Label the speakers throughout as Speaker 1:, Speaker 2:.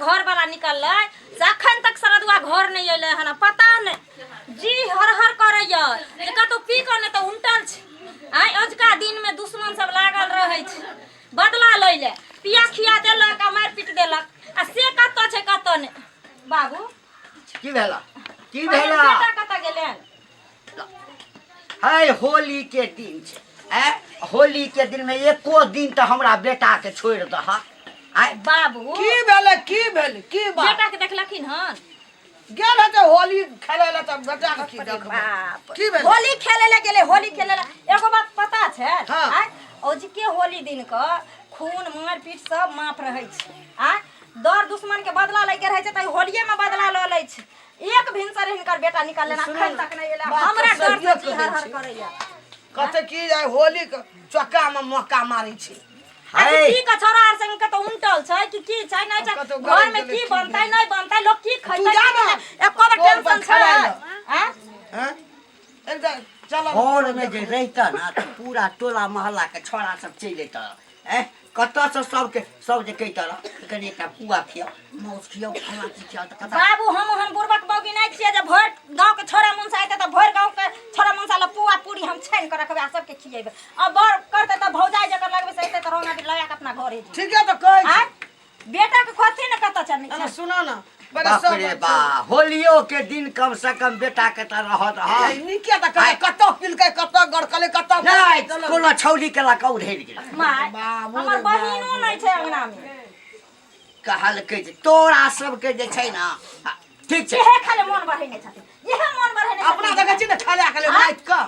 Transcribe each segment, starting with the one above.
Speaker 1: घर वाला निकललै से अखन तक सरदुआ घर नहि अयलै हन पता नहि जी हर हर करैया जे कतौ पी कऽ नहि तऽ उनटल छै। आइ अजुका दिनमे दुश्मन सब लागल रहै छै बदला लै लए, पिया खिया देलक आ मारि पीट देलक आ से कतऽ छै कतऽ नहि। बाबू
Speaker 2: की भेला की
Speaker 1: पहिने
Speaker 2: भेला?
Speaker 1: बेटा कतऽ गेलनि?
Speaker 2: है होली के दिन छै, ऐ होली के दिन में एको दिन तऽ हमरा बेटा के छोड़ि दह। आय
Speaker 1: बाबू
Speaker 3: की भेलै की भेलै की बात?
Speaker 1: बेटा के देखलखिन हन?
Speaker 3: गेल हेतै होली खेलै लए तऽ बेटा के की देखबै?
Speaker 1: बाप
Speaker 3: की भेलै?
Speaker 1: होली खेलै लए गेलै, होली खेलै लए। एगो बात पता छै?
Speaker 3: हाँ।
Speaker 1: आय औजके होली दिन के खून मार पीट सब माफ रहै छै। आय दर दुश्मन के बदला लै के रहै छै तऽ होलिये में बदला लऽ लै छै। एक भिनसर हिनकर बेटा निकल लेना
Speaker 3: सुनू
Speaker 1: अखन
Speaker 3: ने,
Speaker 1: तक नहि एला।
Speaker 3: बात
Speaker 1: हमरा
Speaker 3: तऽ
Speaker 1: डर
Speaker 3: सहिए
Speaker 1: से जी
Speaker 3: कहै
Speaker 1: हर हर
Speaker 3: छी।
Speaker 1: करैया।
Speaker 3: कहतै की जे होली के चक्का में मक्का मारै छै।
Speaker 1: आ कि
Speaker 2: है।
Speaker 1: की के छोरा आर संग कतौ उनटल छै कि की छै नहि छै,
Speaker 3: कतौ
Speaker 1: घर में
Speaker 3: गड़ि
Speaker 1: की
Speaker 3: गेलै, की
Speaker 1: बनतै
Speaker 3: भेलै?
Speaker 1: नहि बनतै, लोक की
Speaker 3: तू
Speaker 1: खैतै,
Speaker 3: जा
Speaker 1: की
Speaker 3: ने,
Speaker 1: खेतै, एको बेर
Speaker 3: टोल पर
Speaker 1: टेंशन छै?
Speaker 3: खेलाय लए।
Speaker 1: आँय?
Speaker 3: हँ? एकदम चल
Speaker 2: घर में जे रहिता ना तऽ पूरा टोला मोहल्ला के छोरा सब चलि अयतऽ। ऐं कतऽ से सबके सब जे कहितऽ रह कनि एकटा पुआ खियाउ, मासु खियाउ, फल्लाँ चीज खियाउ, तऽ कतऽ
Speaker 1: बाबू हम ओहन बुड़बक बौगी नहि छियै जे भरि गाँव के छोरा मुनसा एतै तऽ भरि गाँव के छोरा मुनसा लए पुआ पूरी हम छानि कऽ रखबै आ सबके खियेबै। आ बड़ करतै तऽ भौजाइ जकर लगबै से एतै तऽ रंग अबीर लगा कऽ अपना घरे जेतै।
Speaker 3: ठीके तऽ कहै छी।
Speaker 1: आँय? बेटा के खोजथिन ने कतऽ चलनी
Speaker 3: ना,
Speaker 1: छै?
Speaker 3: सुना ना, पहिले
Speaker 2: बाप
Speaker 3: सब
Speaker 2: रे बा, होलियो के दिन कम से कम बेटा के तऽ रहत। हँ।
Speaker 3: ए, नीके तऽ कहै, कतऽ पिलकै, कतऽ गड़कलै, कतऽ
Speaker 2: नहि,
Speaker 3: चलऽ।
Speaker 2: कोनो छौली के लऽ कऽ उधरि गेल।
Speaker 1: माय,
Speaker 3: बाबू
Speaker 1: हमर
Speaker 3: रे
Speaker 1: बहिनो
Speaker 3: बाबू।
Speaker 1: नहि छै अंगना मे।
Speaker 2: कहलकै जे तोरा सबके जे छै ने, आ, ठीक छै।
Speaker 1: इहे खाली मोन बढ़ेने छथिन, इहे मोन बढ़ेने छथिन।
Speaker 3: अपना देखै छी ने खेला खेले
Speaker 1: आँय?
Speaker 3: राति कऽ।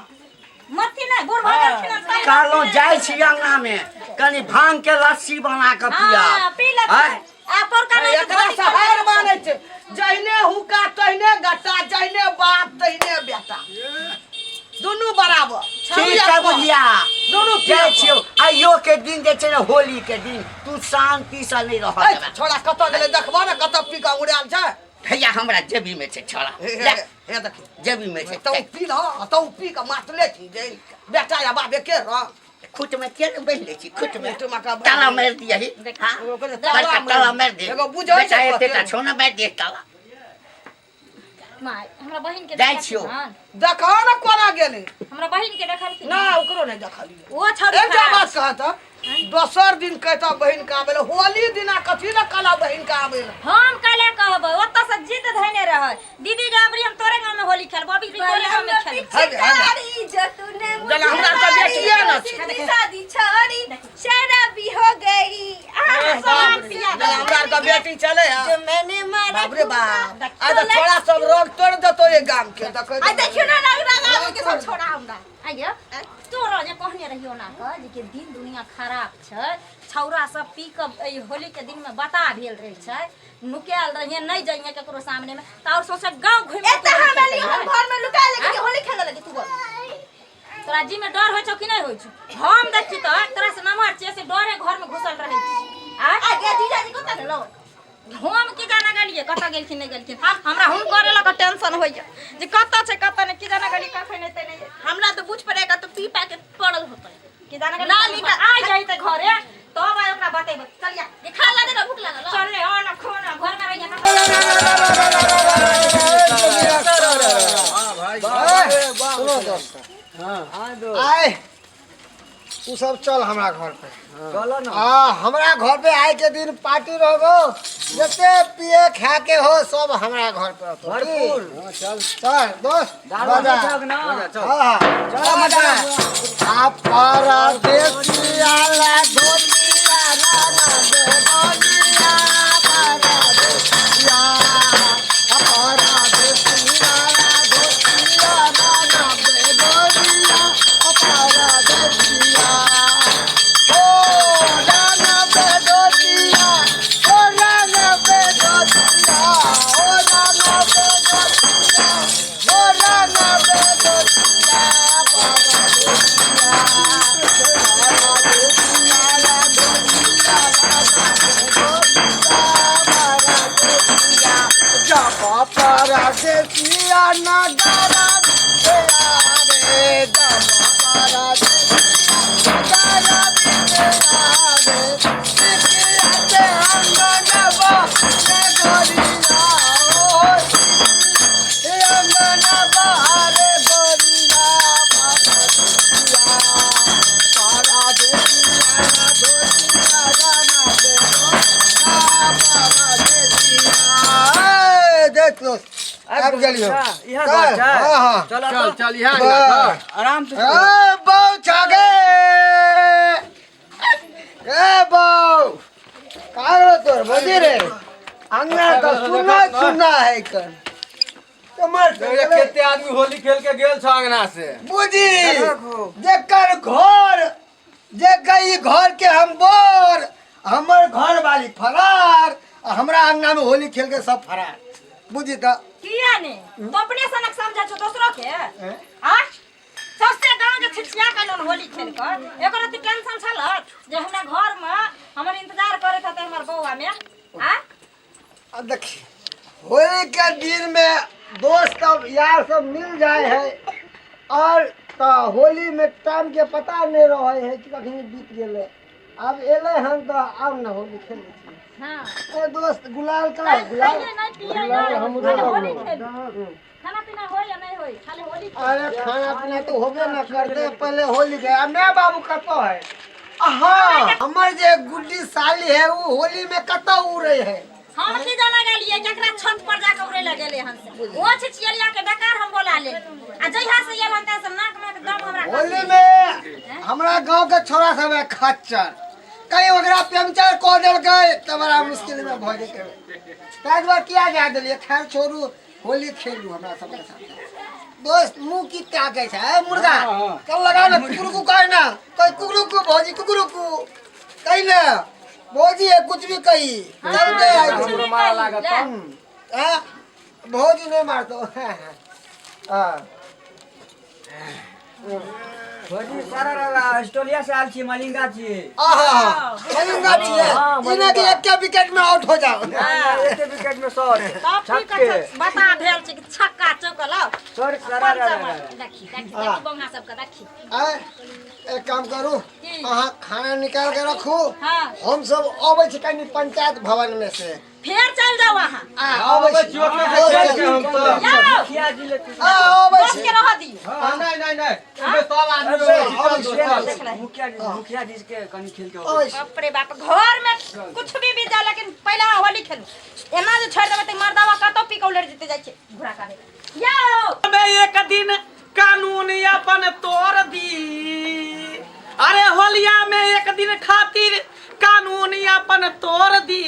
Speaker 1: मथी नहि, बूढ़ भऽ गेलखिन हन, तैं
Speaker 2: कहलहुँ
Speaker 1: मथी
Speaker 2: जाइ
Speaker 1: नहि।
Speaker 2: छी अंगना मे कनि भांग के लस्सी बना कऽ पिया।
Speaker 1: हाँ, पी लेथिन।
Speaker 2: आँय?
Speaker 1: आ पोरका नहि तऽ
Speaker 3: एकरा
Speaker 1: धोती
Speaker 3: सहार
Speaker 1: खोलने
Speaker 3: मानै छै, जहिने हुका तहिने गट्टा, जहिने बाप तहिने बेटा, दुनू बराबर।
Speaker 2: ठीक छै बुझिया,
Speaker 3: दुनू
Speaker 2: जाइ छियौ। आइयो के दिन जे छै ने होली के दिन तू शांति से नहि रह
Speaker 3: ऐ,
Speaker 2: देबे।
Speaker 3: छोड़ा कतऽ गेलै देखबऽ ने, कतऽ पी कऽ उड़ायल छै।
Speaker 2: भैया हमरा जेबी में छै छोड़ा।
Speaker 3: हे, हे,
Speaker 2: ले,
Speaker 3: हे देखी।
Speaker 2: जेबी में छै।
Speaker 3: तू पी लह, तू पी कऽ मातले छी जे बेटा या बाप एके रंग।
Speaker 2: खुट में किया ने बान्हि लै छी? खुट में
Speaker 3: खुट में का
Speaker 2: ताला मारि दियही। हाँ,
Speaker 3: एगो कहै छै,
Speaker 2: बड़का
Speaker 3: ताला
Speaker 2: ताला मारि दे।
Speaker 3: एगो बुझै छै
Speaker 2: बेटा एते टा
Speaker 3: कते।
Speaker 2: छौ ने, मारि दे ताला।
Speaker 1: माय, हमरा बहिन के
Speaker 2: जाइ
Speaker 1: देखलखिन
Speaker 2: छियौ।
Speaker 1: हन?
Speaker 3: देखऽ ने कोना गेलै।
Speaker 1: हमरा बहिन के देखलखिन
Speaker 3: ना,
Speaker 1: हन?
Speaker 3: ओकरो नहि देखलियै।
Speaker 1: ओ छौड़ी
Speaker 3: एकटा
Speaker 1: खराब
Speaker 3: बात कहत, दोसर दिन कहता बहिन के आबै लए, होली दिना कथी लए कहला बहिन के आबै लए?
Speaker 1: हम काल्हि कहबै, ओतऽ से जिद धैने रहै दीदी के, अबरी हम तोरे गाँव में होली खेलबो, अबरी तोरे गाँव में खेलबो।
Speaker 3: है ने, है ने।
Speaker 4: पिचकारी जो तूने मुझे
Speaker 3: जना हमरा सब
Speaker 4: मारी,
Speaker 3: बेटिए न छै।
Speaker 4: सीधी सादी छोरी शराबी हो गई।
Speaker 3: ए, बाप रे, जना हमरा आरके बेटी चले है।
Speaker 4: जो मैंने मारा
Speaker 3: बाप रे बाप, आइ तऽ छोड़ा सब रंग तोड़ि देतौ एहि गाम के, देखै
Speaker 4: आ देखियो ना, रंग रंग के सब छोड़ा हमरा।
Speaker 1: आइयो तोरा जे कहने रहियो ना कह जे कि दिन दुनिया खराब छै, छौड़ा सब पी कऽ एहि होली के दिन में बता भेल रहै छै, नुकायल रहिए, नहि जइए केकरो सामने में, तऽ आओर सौंसे गाँव घुमि कऽ
Speaker 4: एते
Speaker 1: तू
Speaker 4: हम
Speaker 1: होली
Speaker 4: एलियो, हम
Speaker 1: खेलतै।
Speaker 4: घर में लुका लेके कि होली खेले लगी तू बोल।
Speaker 1: तोरा जी में डर होइ छौ कि नहि होइ छौ? हम देखी तऽ तोरा से नमहर छियै से डरे घर में घुसल रहै छी। आँय?
Speaker 4: आ गे जीजाजी कतऽ गेलौ?
Speaker 1: हम की जाने गेलियै कतऽ गेलखिन नहि गेलखिन, हमरा हुनकर लऽ कऽ टेंशन होइया जे कतऽ छै कतऽ नहि, की जाने गेलियै कखन एतै नहि एतै।
Speaker 4: हमरा तऽ बुझ पड़े कतऽ पी पा के पड़ल होतै।
Speaker 1: की जाने गेलियै
Speaker 4: नाली का-
Speaker 1: आइ जइतै घरे तब आइ ओकरा बतेबै। चलिया
Speaker 4: खा ला दे ना, भूख लागल।
Speaker 1: चल ले, आ ना खो ना, घर में रहिया ना।
Speaker 5: सुनो दोस्त, आए तू सब चल हमरा घर पे।
Speaker 2: चलो ना।
Speaker 5: आ हमरा घर पे आए के दिन पार्टी रहबो, जते पिए खा के हो सब हमरा घर पे रहतो।
Speaker 2: भरपूर।
Speaker 5: हाँ, चल चल दोस्त,
Speaker 2: दारू
Speaker 5: बजा।
Speaker 2: चौक ना।
Speaker 5: हाँ, हाँ।
Speaker 2: चलो, मजा।
Speaker 5: आ परदेसिया ला धोतिया राना देवनिया, परदेसिया, आ परदेसिया ला धोतिया राना देवनिया, आ परदेसिया। ओ राना बेदोतिया, ओ राना बेदोतिया, ओ राना बेदोतिया, ओ राना बेदोतिया, परदेसिया, परदेसिया ला धोतिया राना बेदोतिया, परदेसिया। जब परदेसिया नगरा रे, जब परदेसिया नगरा रे, सिकिया से अंगनवा ए, देख दोस्त आबि गेलियो।
Speaker 2: इएह
Speaker 5: चल,
Speaker 2: घर छै?
Speaker 5: हाँ हाँ।
Speaker 2: चल
Speaker 6: चल चल, इएह
Speaker 5: बस।
Speaker 2: आराम से।
Speaker 5: ए बौ छागे, ए बौ, का रे तोर भौजी रे? अंगना तो सुना सुना है कर कमर।
Speaker 6: कते आदमी होली खेल के गेल छ अंगना से।
Speaker 5: बुझी जेकर घर, जेकर ई घर के हम बोर, हमर घर वाली फरार आ हमरा अंगना में होली खेल के सब फरार, बुझी त।
Speaker 1: किया ने तो अपने सनक समझै छौ दोसरो के आ सबसे गांव के छिछिया के लोन होली खेल कर एकर अति टेंशन छल जे हमरा घर में हमर इंतजार करैत हेतै हमर बौआ में आ।
Speaker 5: अब देखी, होली के दिन में दोस्त सब यार सब मिल जाए है और तो होली में टाइम के पता नहीं रहे है कि कखनी बीत गेलै। आब एलै हन तऽ आब ने होली खेलै छी।
Speaker 1: हां।
Speaker 5: ए दोस्त, गुलाल का है गुलाल?
Speaker 1: खाइए नहीं पिए नहीं, खाली होली खेलू। खाना पीना होय या नहीं होय, खाली होली खेलू।
Speaker 5: अरे खाना पीना तो होबे ना करते, पहले होली के। अब मैं बाबू कतौ है? हाँ, हमर जे गुड्डी साली है वो होली में कतौ उड़े है?
Speaker 1: हम की जाना गेलिए केकरा छत पर जाके उड़े लगेले हन से। ओ छिछियलिया के बेकार हम बोला ले आ जहिया से आयल हन तहिया से नाक में एकदम हमरा
Speaker 5: होली में हमरा गांव के छोरा सब है खच्चर, कहीं ओकरा पंचर कऽ देलकै तऽ बड़ा मुश्किल में भऽ जेतै। ताहि दुआरे किया जा देलियै। खैर छोड़ू, होली खेलू हमरा सबके साथ। दोस्त, मुँह की ताकै छै? ए मुर्गा, चल लगा ना कुकुरकू, कह ना कही कुकुरकू भौजी, कुकुरकू कही ना भौजी है, कुछ भी कही चल दे।
Speaker 1: कुछ भी
Speaker 6: मारा
Speaker 1: कही,
Speaker 6: लागत।
Speaker 1: ले।
Speaker 5: हाँ, भौजी नहीं मारतो। हाँ।
Speaker 2: भौजी, सारा ऑस्ट्रेलिया से आयल छी, मलिंगा छी।
Speaker 5: आहा, मलिंगा छियै?
Speaker 2: हाँ,
Speaker 5: इने के एक विकेट में आउट हो जाओ।
Speaker 2: एक विकेट में 100
Speaker 1: तब की
Speaker 2: छक्के।
Speaker 1: कथी बता भेल छै कि छक्का चौका लाओ।
Speaker 2: सर सारा
Speaker 1: देखी देखी देखी बंगा सबके देखी।
Speaker 5: आय, एक काम करू।
Speaker 1: की?
Speaker 5: अहाँ खाना निकाल के रखू।
Speaker 1: हाँ।
Speaker 5: हम सब अबै छी कनी पंचायत भवन में से।
Speaker 1: फेर चल जाओ अहाँ।
Speaker 5: आ अबै
Speaker 6: अबै
Speaker 5: छी।
Speaker 6: छी, ओतने से खेल के हम सब।
Speaker 1: जाओ।
Speaker 2: मुखिया जी ले।
Speaker 5: आ अबै
Speaker 1: दोस्त
Speaker 5: छी।
Speaker 1: के रह दियौ।
Speaker 6: हाँ, नहीं नहीं नहीं, एमे सब आदमी अबै छी, चल दोस्त, चल।
Speaker 2: मुखिया जी, मुखिया जी के कनी खेल के।
Speaker 5: अबै छी।
Speaker 1: बाप रे बाप, घर में कुछ भी बीत जाए लेकिन पहला होली खेलू। एना जे छोड़ देबै तऽ मर्दावा कतौ पी कऽ उलट जेतै, जाइ छै घुरा काटे यौ।
Speaker 3: में एक दिन कानून अपन तोड़ दी। अरे होलिया में एक दिन खातिर कानून अपन तोड़ दी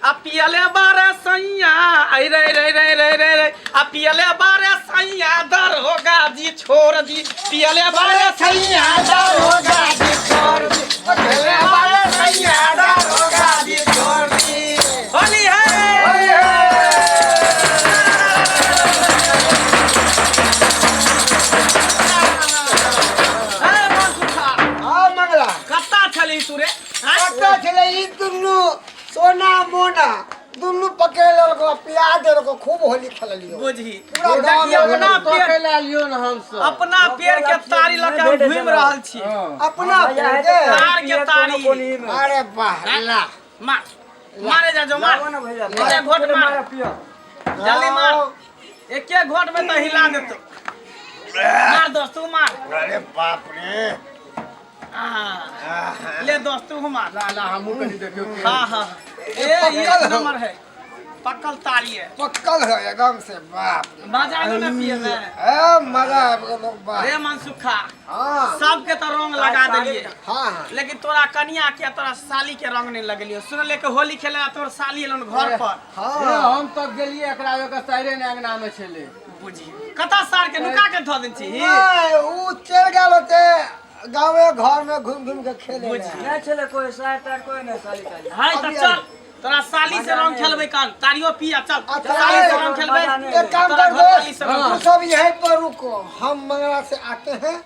Speaker 3: आ पियले बारे सैया आई रे रे रे रे रे रे आ पियले बारे सैया दरोगा जी छोड़ दी, पियले बारे सैया दरोगा जी छोड़ दी, पियले बारे सैया दरोगा जी छोड़ दी। होली है, होली है। ए मनसुखा।
Speaker 5: आ मंगला।
Speaker 3: कत्ता छली तू रे?
Speaker 5: कत्ता छलै? ई दुनू सोना मोना दुनू पकड़ लेलको, पिया देलको, खूब होली खेललियो।
Speaker 3: बुझी
Speaker 5: पूरा गाँव में।
Speaker 3: अपना पेड़
Speaker 6: पकड़ लियो न हम सब।
Speaker 3: अपना पेड़ के तारी लऽ के हम घूमि रहल छी।
Speaker 5: अपना पेड़ के
Speaker 3: तार के तारी।
Speaker 5: अरे वाह, ला।
Speaker 3: मार, मारे जा जो मार।
Speaker 2: भैया।
Speaker 3: एके घोट मार, जल्दी मार, एके घोट में तो हिला देतो। मार दोस्त, तू मार।
Speaker 5: अरे बाप रे।
Speaker 3: आहा। ले दोस्त, तू मार।
Speaker 6: ला ला, हमहूँ कनी देखियो के।
Speaker 3: हाँ हाँ, ए
Speaker 5: पक्कल
Speaker 3: एक
Speaker 5: हो।
Speaker 3: नंबर है, पक्कल तारी है।
Speaker 5: पक्कल है एकदम से, बाप रे।
Speaker 3: मजा आएगा ना पिए में?
Speaker 5: ए मजा आबि गेलो, वाह।
Speaker 3: रे मनसुखा।
Speaker 5: हाँ।
Speaker 3: सबके तो रंग लगा देलिए।
Speaker 5: हाँ हाँ।
Speaker 3: लेकिन तोरा कनिया के, तोरा साली के रंग नहीं लगेलियो। सुन ले के होली खेले ला तोर साली एलन घर पर।
Speaker 6: ए,
Speaker 5: हाँ।
Speaker 6: हम तब गेलिए एकरा ओकर साइरे ने अंगना में छलै।
Speaker 3: बुझी कता सार के नुका के धऽ देन छी।
Speaker 5: नहीं, ऊ चलि गेल होते गाँवे घर में घूम घूम के खेले
Speaker 3: बुझी।
Speaker 5: ला।
Speaker 2: नहीं छलै कोई सार तार, कोई नहीं साली ताली।
Speaker 3: हाय तऽ चल, तोरा साली से रंग खेलबै, कान तारियो पिया, चल।
Speaker 5: अच्छा,
Speaker 3: साली से रंग खेलबै।
Speaker 5: एक काम
Speaker 3: तोरा
Speaker 5: कर
Speaker 3: घरवाली
Speaker 5: दोस्त,
Speaker 3: से रंग।
Speaker 5: तू सब यहीं पर रुको, हम मंगला से आते हैं,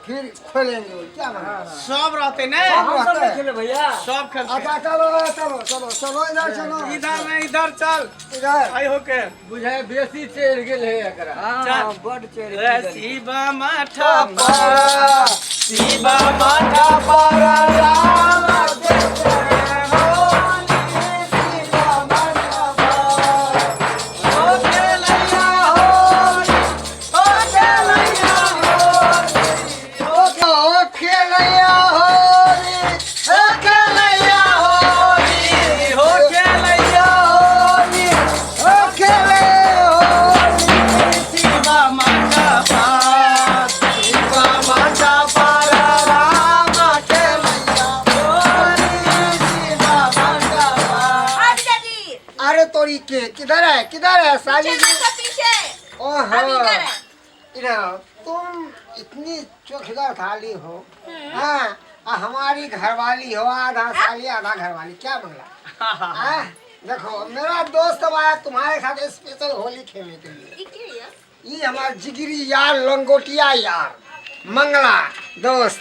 Speaker 5: फिर खोलेंगे क्या मंगला।
Speaker 3: सब रहते ने?
Speaker 5: सब
Speaker 2: हम सब
Speaker 5: रहते
Speaker 2: नहीं
Speaker 5: हैं।
Speaker 2: खेले भैया।
Speaker 3: सब खेलते।
Speaker 5: अच्छा, चलो चलो चलो चलो, इधर चलो।
Speaker 3: इधर में इधर चल।
Speaker 5: इधर।
Speaker 3: आई होके।
Speaker 6: बुझाय बेसी चढ़ि गेल है एकरा।
Speaker 2: हाँ, बड चेर।
Speaker 3: रे शिवा माठा पर, शिवा माठा पर राम
Speaker 5: ओ खेलैया होली, ओ खेलैया होली,
Speaker 3: हो खेलैया।
Speaker 5: अरे तोरी के किधर है, किधर है साली जी?
Speaker 4: पीछे पीछे।
Speaker 5: ओहो,
Speaker 4: हम इधर है।
Speaker 5: इधर आओ। तुम इतनी चोखदार थाली हो, हाँ, आ हमारी घरवाली हो, आधा साली आधा घरवाली, क्या बोला? हाँ, देखो मेरा दोस्त अब आया तुम्हारे साथ स्पेशल होली खेलने के लिए।
Speaker 4: ई के ये?
Speaker 5: ये हमार जिगरी यार, लंगोटिया यार, मंगला दोस्त।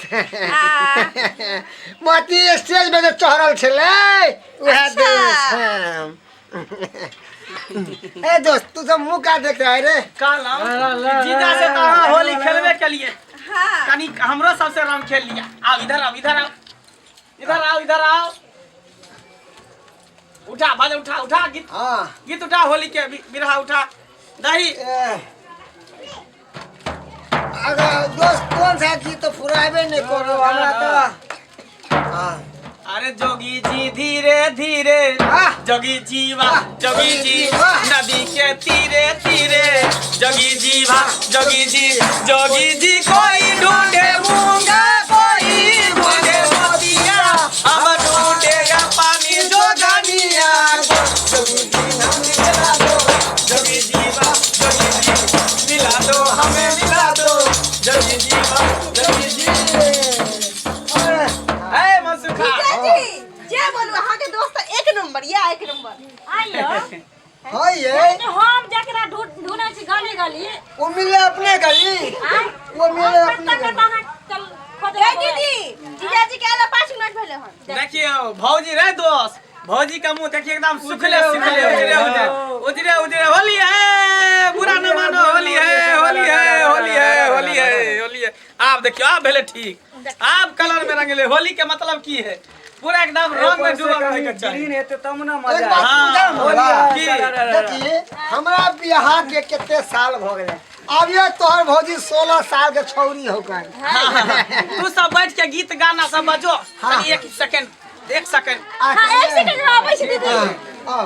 Speaker 5: मोती स्टेज में जो चढ़ल छलै वह
Speaker 4: अच्छा।
Speaker 5: दोस्त। हाँ। ए दोस्त, तू सब मुंह का देख रहा है रे?
Speaker 3: कहलहुँ जीजा से तो अहाँ होली खेलबे के लिए
Speaker 4: हाँ।
Speaker 3: कनी हमरो सबसे रंग खेल लिया। आओ इधर आओ, इधर आओ, इधर आओ, इधर आओ। उठा भजन, उठा उठा गीत।
Speaker 5: हाँ।
Speaker 3: गीत उठा होली के बिरहा उठा दही।
Speaker 5: ए, अगर दोस्त कौन सा गीत तो फुराबे नहीं करो हमरा तो। हाँ।
Speaker 3: अरे जोगी जी धीरे धीरे,
Speaker 5: हाँ।
Speaker 3: जोगी जी वाह, जोगी जी
Speaker 5: वाह।
Speaker 3: नदी के तीरे तीरे, जोगी जी वाह, जोगी जी, जोगी जी कोई ढूंढे मूंगा, कोई ढूंढे मोतिया, हम ढूंढेगा पानी जोगनिया को। जोगी जी हमें मिला दो, जोगी जी वाह, जोगी जी मिला दो, हमें मिला दो, जोगी जी वाह, जोगी जी।
Speaker 5: अरे,
Speaker 3: ए मनसुखा।
Speaker 4: जीजाजी, जे बोलू अहाँ के दोस्त एक नंबर या एक नंबर।
Speaker 1: आइयो।
Speaker 5: हाँ ये
Speaker 1: हम जकरा ढूंढै छी गली गली,
Speaker 5: वो मिले अपने गली,
Speaker 1: आँय?
Speaker 5: वो मिले
Speaker 1: हम
Speaker 5: अपने
Speaker 1: कतऽ
Speaker 5: गली।
Speaker 1: कतऽ अहाँ चल खोजबै?
Speaker 4: ए दीदी, जीजाजी के आला 5 मिनट भेले हन।
Speaker 3: देखियो भौजी रे दोस्त, भौजी का मुंह देखिए एकदम सुखले सुखले, उजरे उजरे उजरे उजरे। होली है, बुरा न मानो, होली है, होली है, होली है, होली है, होली है। आप देखियो आप भेले ठीक, आप कलर में रंगले। होली के मतलब की है पूरा एकदम रंग में डूबल रहे के चाही।
Speaker 6: ग्रीन हेतै तब ने
Speaker 5: एक
Speaker 6: मजा
Speaker 5: बात
Speaker 3: हाँ,
Speaker 5: पूछम हमरा?
Speaker 3: की?
Speaker 5: देखिए हमरा बियाह के कितने साल भ गेले, अब ये तोहर भौजी 16 साल के छौरी हो गए।
Speaker 3: तू सब बैठ के गीत गाना सब बजो।
Speaker 5: हाँ।
Speaker 3: कनी एक सेकंड, एक सेकंड।
Speaker 1: हाँ, एक सेकंड में आबै छी दीदी।
Speaker 5: हाँ,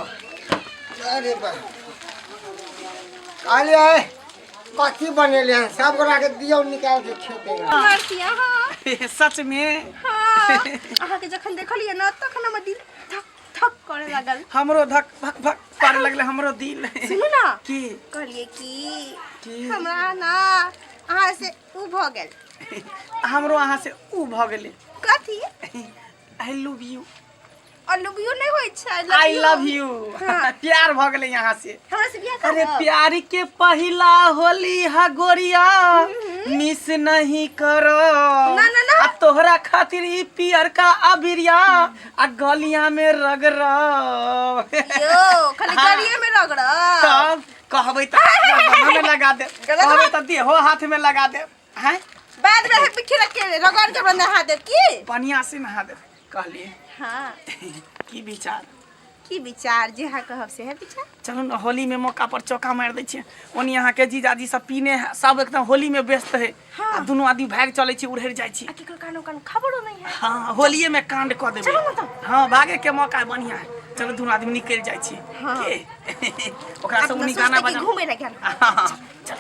Speaker 5: अरे बा, कहलिए कथी बनेले हैं, सब गोरा के दियौ निकाल के खेते।
Speaker 4: मरती अहाँ।
Speaker 3: सच में?
Speaker 4: हाँ, अहाँ के जखन देखलिए न तखन हमर दिल धक धक करे लागल।
Speaker 3: हमरो धक भक भक करे लगले हमरो दिल।
Speaker 4: सुनू ना।
Speaker 3: की?
Speaker 4: कहलिए कि
Speaker 3: की?
Speaker 4: हमरा ना अहाँ से उ भ गेल।
Speaker 3: हमरो अहाँ से उ भ गेलै।
Speaker 4: कथी?
Speaker 3: I love you.
Speaker 4: और लव you नहीं होई छै,
Speaker 3: I love you.
Speaker 4: हाँ।
Speaker 3: प्यार भ गेलै यहाँ से।
Speaker 4: हमरा से बियाह
Speaker 3: अरे
Speaker 4: करब?
Speaker 3: प्यार के पहिला होली हा गोरिया, मिस नहीं करो।
Speaker 4: ना, ना, ना।
Speaker 3: आ तोहरा खातिर ई पियर का अबिरिया आ गलिया में रगड़ब।
Speaker 4: यो खाली
Speaker 3: हाँ।
Speaker 4: गलिए में रगड़ब?
Speaker 3: तब कहबै त गर्दन में लगा दे,
Speaker 4: गलत
Speaker 3: कहबै
Speaker 4: बात।
Speaker 3: त देहो हाथ में लगा दे। हैं?
Speaker 4: बाद में पिट्ठी रख के रगड़ के हमरा नहा देब की?
Speaker 3: पनिया से नहा दे कहलिए।
Speaker 4: हाँ।
Speaker 3: की विचार?
Speaker 4: की विचार, जे हाँ कहब से है विचार।
Speaker 3: चलू ने होली में मौका पर चौका मार दै छियै। ओनी अहाँ के जीजाजी सब पीने है, सब एकदम होली में व्यस्त है।
Speaker 4: हाँ।
Speaker 3: आ दुनू आदमी भागि चलै छी, उड़हरि जाइ छी।
Speaker 4: आ केकरो कानो कान खबरो नहीं है।
Speaker 3: हाँ, होलिये में कांड कऽ देबै।
Speaker 4: चलू ने तब।
Speaker 3: हाँ, भागे के मौका है, बढ़िया है। चलू दुनू आदमी निकलि जाइ छी।
Speaker 4: हाँ।
Speaker 3: के ओकरा सब
Speaker 4: अपना
Speaker 3: ओनी गाना
Speaker 4: सोचते कि
Speaker 3: बजा
Speaker 4: घूमे लए गेल।
Speaker 3: हाँ, चल।